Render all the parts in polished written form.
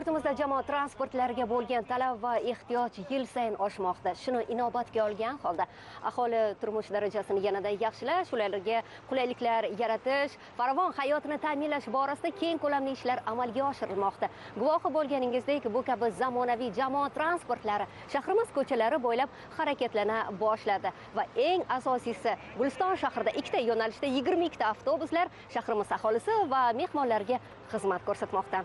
Yurtimizda jamoat transportlariga bo'lgan talab va ehtiyoj yil sayin oshmoqda. Shuni inobatga olgan holda aholi turmush darajasini yanada yaxshilash, ularga qulayliklar yaratish, farovon hayotini ta'minlash borasida keng ko'lamli ishlar amalga oshirilmoqda. Guvohi bo'lganingizdek, bu kabi zamonaviy jamoat transportlari shahrimiz ko'chalari bo'ylab harakatlana boshladi va eng asosiysi, Guliston shahrida ikkita yo'nalishda 22 ta avtobuslar shahrimiz aholisi va mehmonlarga xizmat ko'rsatmoqda.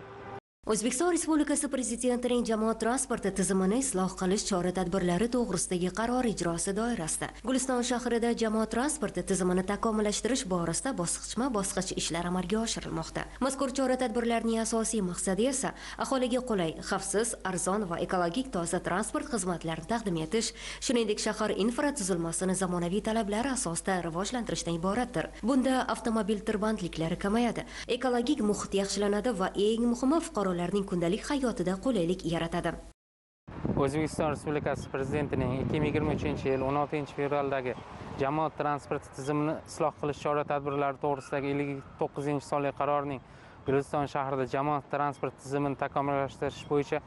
O'zbekiston Respublikasi Prezidentining jamoat transporti tizimini isloh qilish chora-tadbirlari to'g'risidagi qarori ijrosi doirasida Guliston shahrida jamoat transporti tizimini takomillashtirish borasida bosqichma-bosqich ishlar amalga oshirilmoqda. Mazkur chora-tadbirlarning asosiy maqsadi esa aholiga qulay, xavfsiz, arzon va ekologik toza transport xizmatlarini taqdim etish, shuningdek shahar infratuzilmasini zamonaviy talablar asosida rivojlantirishdan iboratdir. Bunda avtomobil tirbandliklari kamayadi, ekologik muhit yaxshilanadi va eng muhimi fuqarolar ularning kundalik hayotida qulaylik yaratadi. O'zbekiston Respublikasi Prezidentining 2023-yil 16-fevraldagi jamoat transporti tizimini isloh qilish chora-tadbirlari to'g'risidagi 59-sonli qarorining Guliston shahrida jamoat transport tizimini takomillashtirish bo'yicha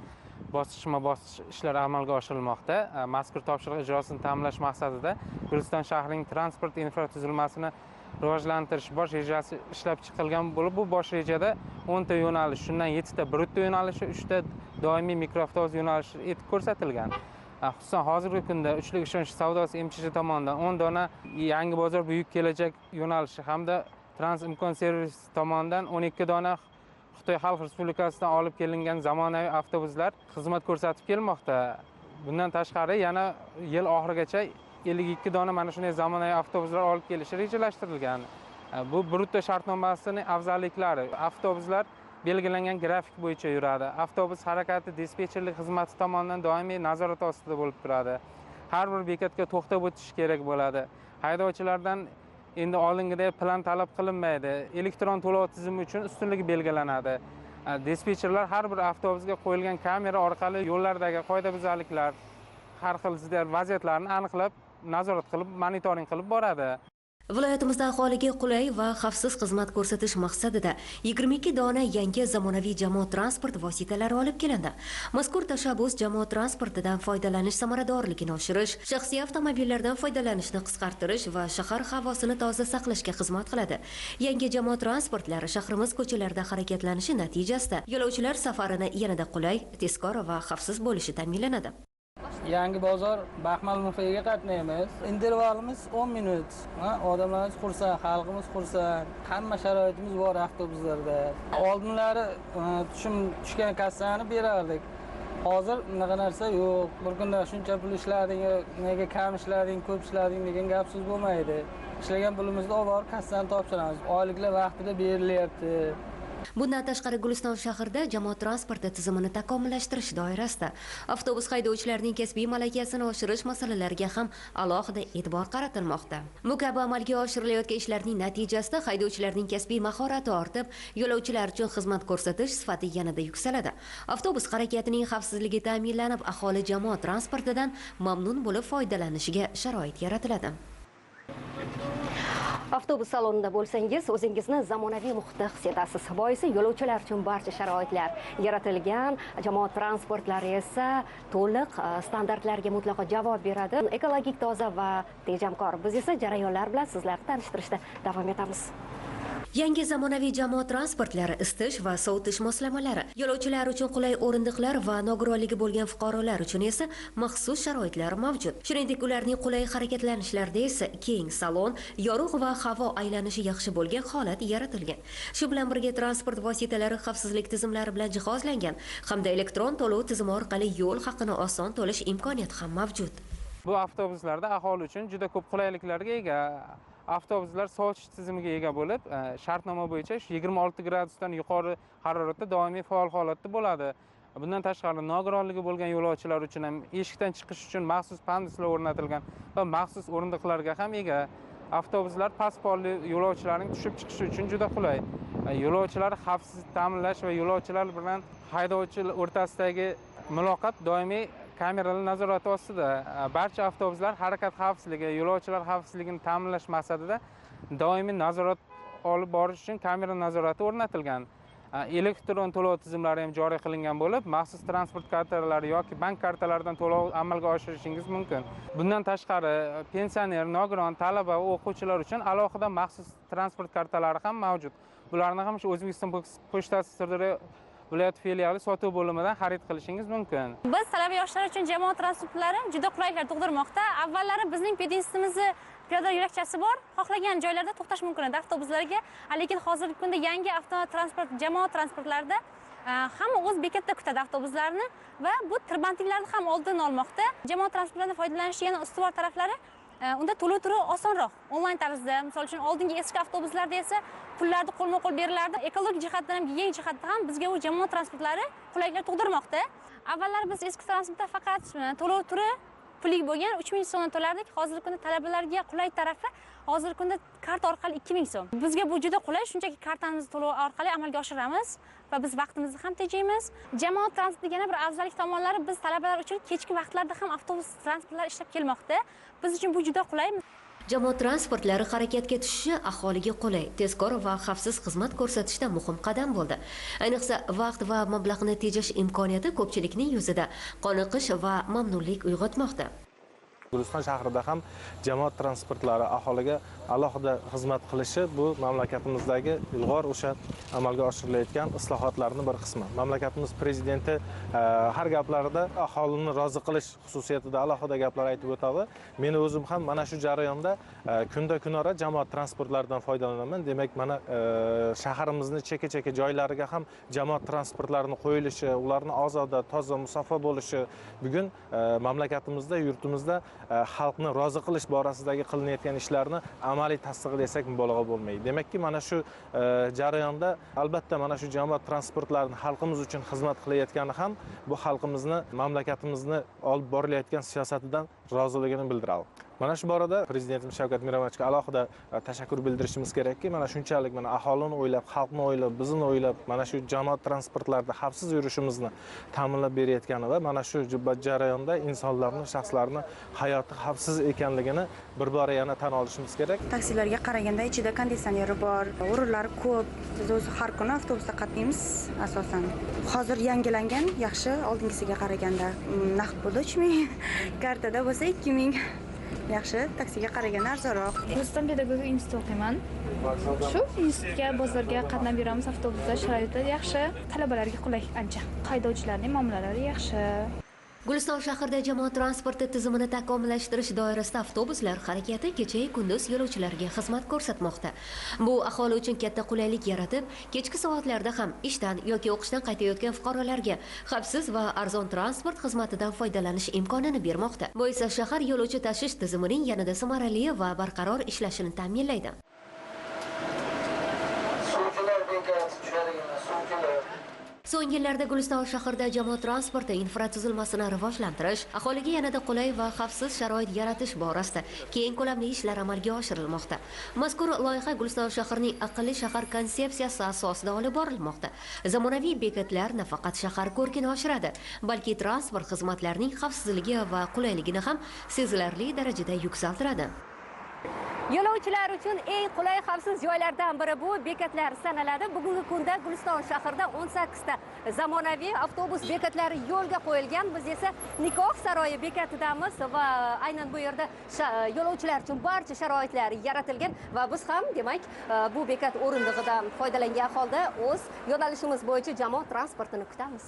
bosqichma-bosqich ishlar amalga oshirilmoqda. Mazkur topshiriq ijrosini ta'minlash maqsadida Guliston shahrining transport infratuzilmasini rivojlantirish bosh rejasi ishlab chiqilgan bo'lib, bu bosh rejada 10 ta yo'nalish, shundan 7 ta brutto yo'nalishi, 3 ta doimiy mikroavtobus yo'nalishi etib ko'rsatilgan. Xususan, hozirgi kunda Uchlik ishonch savdosi MChJ tomonidan 10 dona Yangi bozor buyuk kelajak yo'nalishi hamda Trans Imkon servis tomonidan 12 dona Xitoy Xalq Respublikasidan olib kelingan zamonaviy avtobuslar xizmat ko'rsatib kelmoqda. Bundan tashqari yana yil oxirigacha 52 dona mana shunday zamonaviy avtobuslar olib kelishi rejalashtirilgan. Bu brutto shartnomasining afzalliklari: avtobuslar belgilangan grafik bo'yicha yuradi. Avtobus harakati dispetcherlik xizmati tomonidan doimiy nazorat ostida bo'lib turadi. Har bir bekatga to'xtab o'tish kerak bo'ladi. Haydovchilardan endi oldingidek plan talab qilinmaydi. Elektron to'lov tizimi uchun ustunligi belgilanadi. Dispetcherlar har bir avtobusga qo'yilgan kamera orqali yo'llardagi qoidabuzarliklar, har xil vaziyatlarni aniqlab, nazorat qilib, monitoring qilib boradi. Viloyatimizda aholiga qulay va xavfsiz xizmat ko'rsatish maqsadida 22 dona yangi zamonaviy jamoat transport vositalari olib kelindi. Mazkur tashabbus jamoat transportidan foydalanish samaradorligini oshirish, shaxsiy avtomobillardan foydalanishni qisqartirish va shahar havosini toza saqlashga xizmat qiladi. Yangi jamoat transportlari shahrimiz ko'chalarida harakatlanishi natijasida yo'lovchilar safarini yanada qulay, tezkor va xavfsiz bo'lishi ta'minlanadi. Yangi bozor Baxmal mufeyiga qatnaymiz. Intervalimiz 10 minut. Odamlarimiz xursand, xalqimiz xursand. Hamma sharoitimiz bor avtobuslarda. Oldinlari tushum tushgan kassani berardik. Hozir bunaqa narsa yo'q. Bir kunda shuncha pul ishlading, nega kam ishlading, ko'p ishlading degan gap so'z bo'lmaydi. Ishlagan pulimizni olib borib kassani topshiramiz. Oyliklar vaqtida berilyapti. Bundan tashqari Guliston shahrida jamoat transporti tizimini takomillashtirish doirasida avtobus haydovchilarining kasbiy malakasini oshirish masalalariga ham alohida e'tibor qaratilmoqda. Bu kabi amalga oshirilayotgan ishlarning natijasida haydovchilarning kasbiy mahorati ortib, yo'lovchilar uchun xizmat ko'rsatish sifati yanada yuksaladi. Avtobus harakatining xavfsizligi ta'minlanib, aholi jamoat transportidan mamnun bo'lib foydalanishiga sharoit yaratiladi. Avtobus salonida bo'lsangiz, o'zingizni zamonaviy muhitda his etasiz. Boisi yo'lovchilar uchun barcha sharoitlar yaratilgan, jamoat transportlari esa to'liq standartlarga mutlaqo javob beradi. Ekologik toza va tejamkor. Biz esa jarayonlar bilan sizlarni tanishtirishda davom etamiz. Yangi zamonaviy jamoat transportlari, isitish va sovutish moslamalari, yo'lovchilar uchun qulay o'rindiqlar va nogironligi bo'lgan fuqarolar uchun esa maxsus sharoitlar mavjud. Shuningdek, ularning qulay harakatlanishlarida esa keng salon, yorug' va havo aylanishi yaxshi bo'lgan holat yaratilgan. Shu bilan birga transport vositalari xavfsizlik tizimlari bilan jihozlangan hamda elektron to'lov tizimi orqali yo'l haqini oson to'lash imkoniyati ham mavjud. Bu avtobuslarda aholi uchun juda ko'p qulayliklarga ega. Avtobuslar sovutish tizimiga ega bo'lib, shartnoma bo'yicha 26 gradusdan yuqori haroratda doimiy faol holatda bo'ladi. Bundan tashqari nogironligi bo'lgan yo'lovchilar uchun ham eshikdan chiqish uchun maxsus panduslar o'rnatilgan va maxsus o'rindiqlarga ham ega. Avtobuslar past polli yo'lovchilarning tushib chiqishi uchun juda qulay. Yo'lovchilar xavfsiz ta'minlash va yo'lovchilar bilan haydovchi o'rtasidagi muloqot doimiy kameralar nazorati ostida. Barcha avtobuslar harakat xavfsizligi, yo'lovchilar xavfsizligini ta'minlash maqsadida doimiy nazorat olib borish uchun kamera nazorati o'rnatilgan. Elektron to'lov tizimlari ham joriy qilingan bo'lib, maxsus transport kartalari yoki bank kartalaridan to'lov amalga oshirishingiz mumkin. Bundan tashqari, pensioner, nogiron, talaba va o'quvchilar uchun alohida maxsus transport kartalari ham mavjud. Bularni ham shu O'zbekiston pochtasi Sirdaryo viloyat filiali sotuv bo'limidan xarid qilishingiz mumkin. Biz talaba yoshlar uchun jamoat transportlari juda qulayliklar tug'dirmoqda. Avvallari bizning pedinstitutimizni piyoda yo'lakchasi bor, xohlagan joylarda to'xtash mumkin edi avtobuslarga, lekin hozirgi kunda yangi avtotransport, jamoat transportlarida hamma o'z bekatda kutadi avtobuslarni va bu tirbandliklarni ham oldini olmoqda. Jamoat transportlaridan foydalanish yana ustuvor taraflari, unda to'lov turi osonroq, onlayn tarzda. Misol uchun, oldingi eski avtobuslarda esa pullarni qo'lma-qo'l berilardi. Ekologik jihatdan ham, gigiyenik jihatdan ham bizga u jamoat transportlari qulayliklar tug'dirmoqda. Avvallari biz eski transportda faqat to'lov turi pullik bo'lgan 3000 so'mdan to'lardik. Hozirgi kunda talabalarga qulay tarafi, hozirgi kunda karta orqali 2000 so'm. Bizga bu juda qulay, shunchaki kartamizni to'lov orqali amalga oshiramiz va biz vaqtimizni ham tejaymiz. Jamoat transportiga yana bir afzallik tomonlari, biz talabalar uchun kechki vaqtlarda ham avtobus transportlari ishlab kelmoqda. Biz uchun bu juda qulay. Jamoat transportlari harakatga tushishi aholiga qulay, tezkor va xavfsiz xizmat ko'rsatishda muhim qadam bo'ldi. Ayniqsa, vaqt va mablag'ni tejash imkoniyati ko'pchilikning yuzida qoniqish va mamnunlik uyg'otmoqda. Guliston shahrida ham jamoat transportlari aholiga alohida xizmat qilishi bu mamlakatimizdagi ilg'or o'sha amalga oshirilayotgan islohotlarning bir qismi. Mamlakatimiz prezidenti har gaplarida aholini rozi qilish xususiyatida alohida gaplar aytib o'tadi. Men o'zim ham mana shu jarayonda kunda kunora jamoat transportlaridan foydalanaman. Demak, mana shaharimizni chekka-chekka joylariga ham jamoat transportlarini qo'yilishi, ularni ozoda, toza, musaffo bo'lishi bugun mamlakatimizda, yurtimizda xalqni rozi qilish borasidagi qilinayotgan ishlarni amaliy tasdig'i desak mubolag'a bo'lmaydi. Demakki, mana shu jarayonda albatta mana shu jamoat transportlarini xalqimiz uchun xizmat qilayotgani ham bu xalqimizni, mamlakatimizni olib borilayotgan siyosatidan roziligini bildiradi. Mana shu borada prezidentimiz Shavkat Miromonovichga alohida tashakkur bildirishimiz kerakki, mana shunchalik mana aholini o'ylab, xalqni o'ylab, bizni o'ylab, mana shu jamoat transportlarida xavfsiz yurishimizni ta'minlab berayotgani va mana shu jarayonda insonlarni, shaxslarni hayoti xavfsiz ekanligini bir bora yana tan olishimiz kerak. Taksilarga qaraganda ichida konditsioneri bor, o'rinlar ko'p. Biz o'zi har kuni avtobusda qatnaymiz asosan. Hozir yangilangan, yaxshi, oldingisiga qaraganda naqd bo'ldi 3000, kartada bo'lsa 2000. Yaxshi, taksiga qaraganda arzonroq. Guliston pedagogik institutida o'qiyman. Shu institutga, bozorga qatnab yuramiz avtobusda, sharoitlar yaxshi, talabalarga qulay ancha. Haydovchilarning muomalalari yaxshi. Guliston shahrida jamoat transporti tizimini takomillashtirish doirasida avtobuslar harakati kecha-yu kunduz yo'lovchilarga xizmat ko'rsatmoqda. Bu aholi uchun katta qulaylik yaratib, kechki soatlarda ham ishdan yoki o'qishdan qaytayotgan fuqarolarga xavfsiz va arzon transport xizmatidan foydalanish imkonini bermoqda. Bu esa shahar yo'lovchi tashish tizimining yanada samarali va barqaror ishlashini ta'minlaydi. So'nggi yillarda Guliston shahrida jamoat transporti infratuzilmasini rivojlantirish, aholiga yanada qulay va xavfsiz sharoit yaratish borasida keng ko'lamli ishlar amalga oshirilmoqda. Mazkur loyiha Guliston shahrining aqlli shahar konsepsiyasi asosida olib borilmoqda. Zamonaviy bekatlar nafaqat shahar ko'rkini oshiradi, balki transport xizmatlarining xavfsizligi va qulayligini ham sezilarli darajada yuksaltiradi. Yo'lovchilar uchun eng qulay xavfsiz joylardan biri bu bekatlar sanaladi. Bugungi kunda Guliston shahrida 18 ta zamonaviy avtobus bekatlari yo'lga qo'yilgan. Biz esa Nikoh saroyi bekatidamiz va aynan bu yerda yo'lovchilar uchun barcha sharoitlar yaratilgan va biz ham demak bu bekat o'rindig'idan foydalangan holda o'z yo'nalishimiz bo'yicha jamoat transportini kutamiz.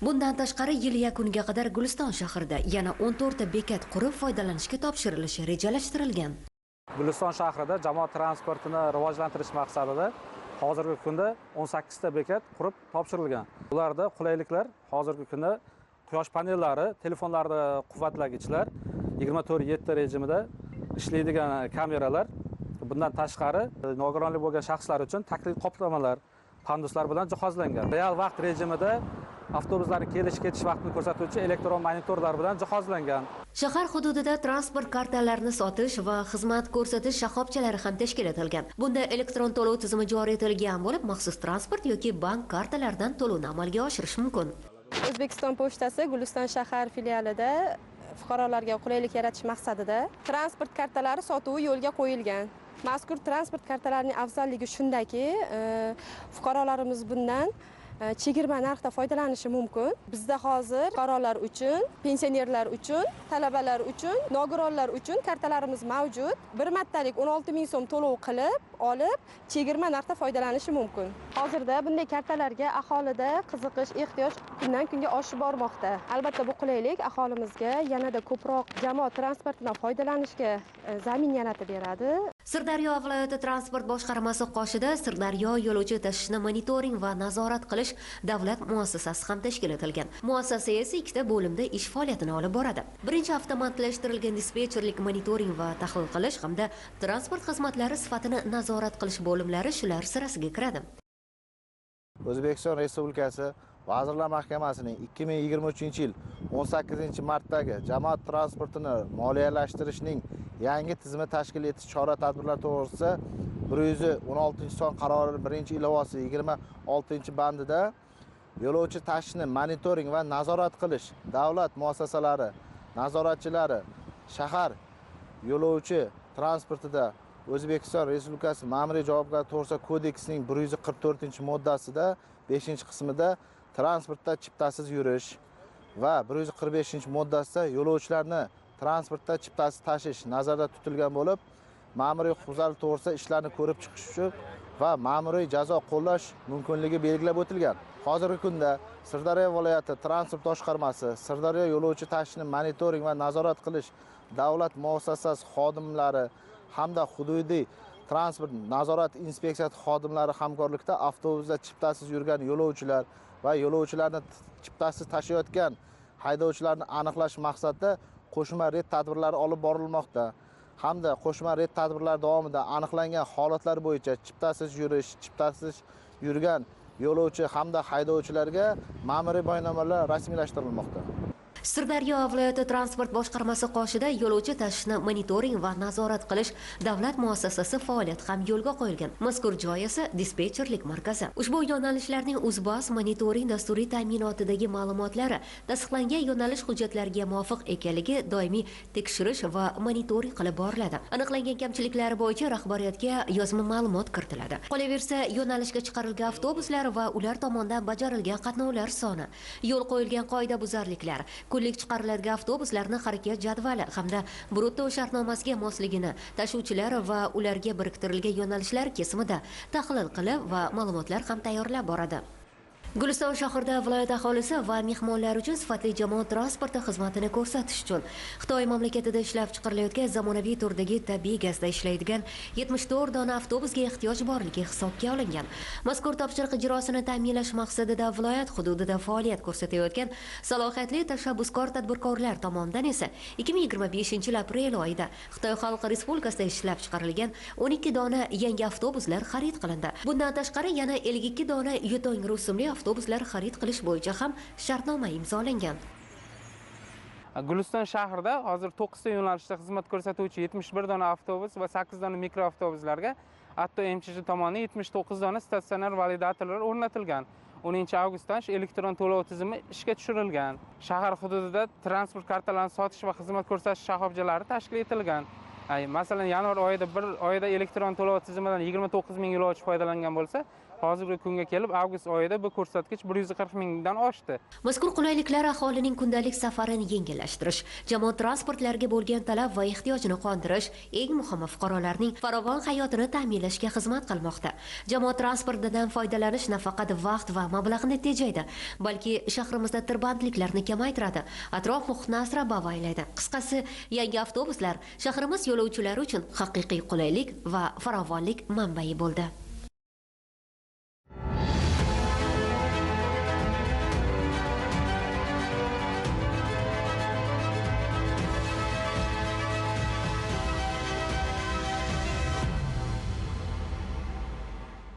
Bundan tashqari yil yakuniga qadar Guliston shahrida yana 14 ta bekat qurib foydalanishga topshirilishi rejalashtirilgan. Guliston shahrida jamoat transportini rivojlantirish maqsadida hozirgi kunda 18 ta bekat qurib topshirilgan. Ularda qulayliklar hozirgi kunda quyosh panellari, telefonlarda quvvatlagichlar, 24/7 rejimida ishlaydigan kameralar, bundan tashqari nogironlik bo'lgan shaxslar uchun taklif qoplamalar, panduslar bilan jihozlangan. Real vaqt rejimida avtobuslarning kelish-ketish vaqtini ko'rsatuvchi elektron monitorlar bilan jihozlangan. Shahar hududida transport kartalarini sotish va xizmat ko'rsatish shoxobchalari ham tashkil etilgan. Bunda elektron to'lov tizimi joriy etilgan bo'lib, maxsus transport yoki bank kartalaridan to'lovni amalga oshirish mumkin. O'zbekiston pochtasi Guliston shahar filialida fuqarolarga qulaylik yaratish maqsadida transport kartalari sotuvi yo'lga qo'yilgan. Mazkur transport kartalarining afzalligi shundaki, fuqarolarimiz bundan chegirma narxda foydalanishi mumkin. Bizda hozir fuqarolar uchun, pensionerlar uchun, talabalar uchun, nogironlar uchun kartalarimiz mavjud. Bir martalik 16 ming so'm to'lov qilib, olib, chegirma narxda foydalanishi mumkin. Hozirda bunday kartalarga aholida qiziqish, ehtiyoj kundan kunga oshib bormoqda. Albatta bu qulaylik aholimizga yanada ko'proq jamoat transportidan foydalanishga zamin yaratib beradi. Sirdaryo viloyati transport boshqarmasi qoshida Sirdaryo yo'lovchi tashishni monitoring va nazorat qilish davlat muassasasi ham tashkil etilgan. Muassasa esa ikkita bo'limda ish faoliyatini olib boradi. Birinchi avtomatlashtirilgan dispetcherlik monitoring va tahlil qilish hamda transport xizmatlari sifatini nazorat qilish bo'limlari shular sirasiga kiradi. O'zbekiston Respublikasi Vazirlar Mahkamasining 2023-yil 18-martdagi jamoat transportini moliyalashtirishning yangi tizimi tashkil etish chora-tadbirlari to'g'risida 116-son qarorining 1-ilovasi 26-bandida yo'lovchi tashishni monitoring va nazorat qilish davlat muassasalari nazoratchilari shahar yo'lovchi transportida O'zbekiston Respublikasi Ma'muriy javobgarlik to'g'risida kodeksining 144-moddasida 5-qismida transportda chiptasiz yurish va 145-moddasida yo'lovchilarni transportda chiptasiz tashish nazarda tutilgan bo'lib, ma'muriy huquqbuzarlik to'g'risida ishlarni ko'rib chiqish uchun va ma'muriy jazo qo'llash mumkinligi belgilab o'tilgan. Hozirgi kunda Sirdaryo viloyati transport boshqarmasi Sirdaryo yo'lovchi tashishni monitoring va nazorat qilish davlat muassasasi xodimlari hamda hududiy transport nazorat inspeksiyasi xodimlari hamkorlikda avtobusda chiptasiz yurgan yo'lovchilar va yo'lovchilarni chiptasiz tashiyotgan haydovchilarni aniqlash maqsadida qo'shma reyd tadbirlari olib borilmoqda. Hamda qo'shma reyd tadbirlari davomida aniqlangan holatlar bo'yicha chiptasiz yurish, chiptasiz yurgan yo'lovchi hamda haydovchilarga ma'muriy bayonnomalar rasmiylashtirilmoqda. Sirdaryo viloyati transport boshqarmasi qoshida yo'lovchi tashishni monitoring va nazorat qilish davlat muassasasi faoliyati ham yo'lga qo'yilgan. Mazkur joy esa dispetcherlik markazi. Ushbu yo'nalishlarning UzBus monitoring dasturiy ta'minotidagi ma'lumotlari tasdiqlangan yo'nalish hujjatlariga muvofiq ekanligi doimiy tekshirish va monitoring qilib boriladi. Aniqlangan kamchiliklar bo'yicha rahbariyatga yozma ma'lumot kiritiladi. Qolaversa, yo'nalishga chiqarilgan avtobuslar va ular tomonidan bajarilgan qatnovlar soni, yo'l qo'yilgan qoidabuzarliklar, kunlik chiqariladigan avtobuslarni harakat jadvali hamda brutto shartnomasiga mosligini tashuvchilar va ularga biriktirilgan yo'nalishlar kesimida tahlil qilib va ma'lumotlar ham tayyorlab boradi. Guliston shahrida viloyat aholisi va mehmonlar uchun sifatli jamoat transporti xizmatini ko'rsatish uchun Xitoy mamlakatida ishlab chiqarilayotgan zamonaviy turdagi tabiiy gazda ishlaydigan 74 dona avtobusga ehtiyoj borligi hisobga olingan. Mazkur topshiriq ijrosini ta'minlash maqsadida viloyat hududida faoliyat ko'rsatayotgan salohiyatli tashabbuskor tadbirkorlar tomonidan esa 2025-yil aprel oyida Xitoy Xalq Respublikasida ishlab chiqarilgan 12 dona yangi avtobuslar xarid qilindi. Bundan tashqari yana 52 dona Yutong rusumli avtobuslar xarid qilish bo'yicha ham shartnoma imzolangan. Guliston shahrida hozir 9 ta yo'nalishda xizmat ko'rsatuvchi 71 dona avtobus va 8 dona mikroavtobuslarga Atto MCH tomonidan 79 dona statsionar validatorlar o'rnatilgan. 10-avgustdan shu elektron to'lov tizimi ishga tushirilgan. Shahar hududida transport kartalarini sotish va xizmat ko'rsatish shoxobchalari tashkil etilgan. Masalan, yanvar oyida bir oyda elektron to'lov tizimidan 29 ming yo'lovchi foydalangan bo'lsa, hozirgi kunga kelib avgust oyida bu ko'rsatkich 140 mingdan oshdi. Mazkur qulayliklar aholining kundalik safarini yengillashtirish, jamoat transportlariga bo'lgan talab va ehtiyojini qondirish, eng muhimi fuqarolarning farovon hayotini ta'minlashga xizmat qilmoqda. Jamoat transportidan foydalanish nafaqat vaqt va mablag'ni tejaydi, balki shahrimizda tirbandliklarni kamaytiradi, atrof muhitni asrab avaylaydi. Qisqasi, yangi avtobuslar shahrimiz yo'lovchilari uchun haqiqiy qulaylik va farovonlik manbai bo'ldi.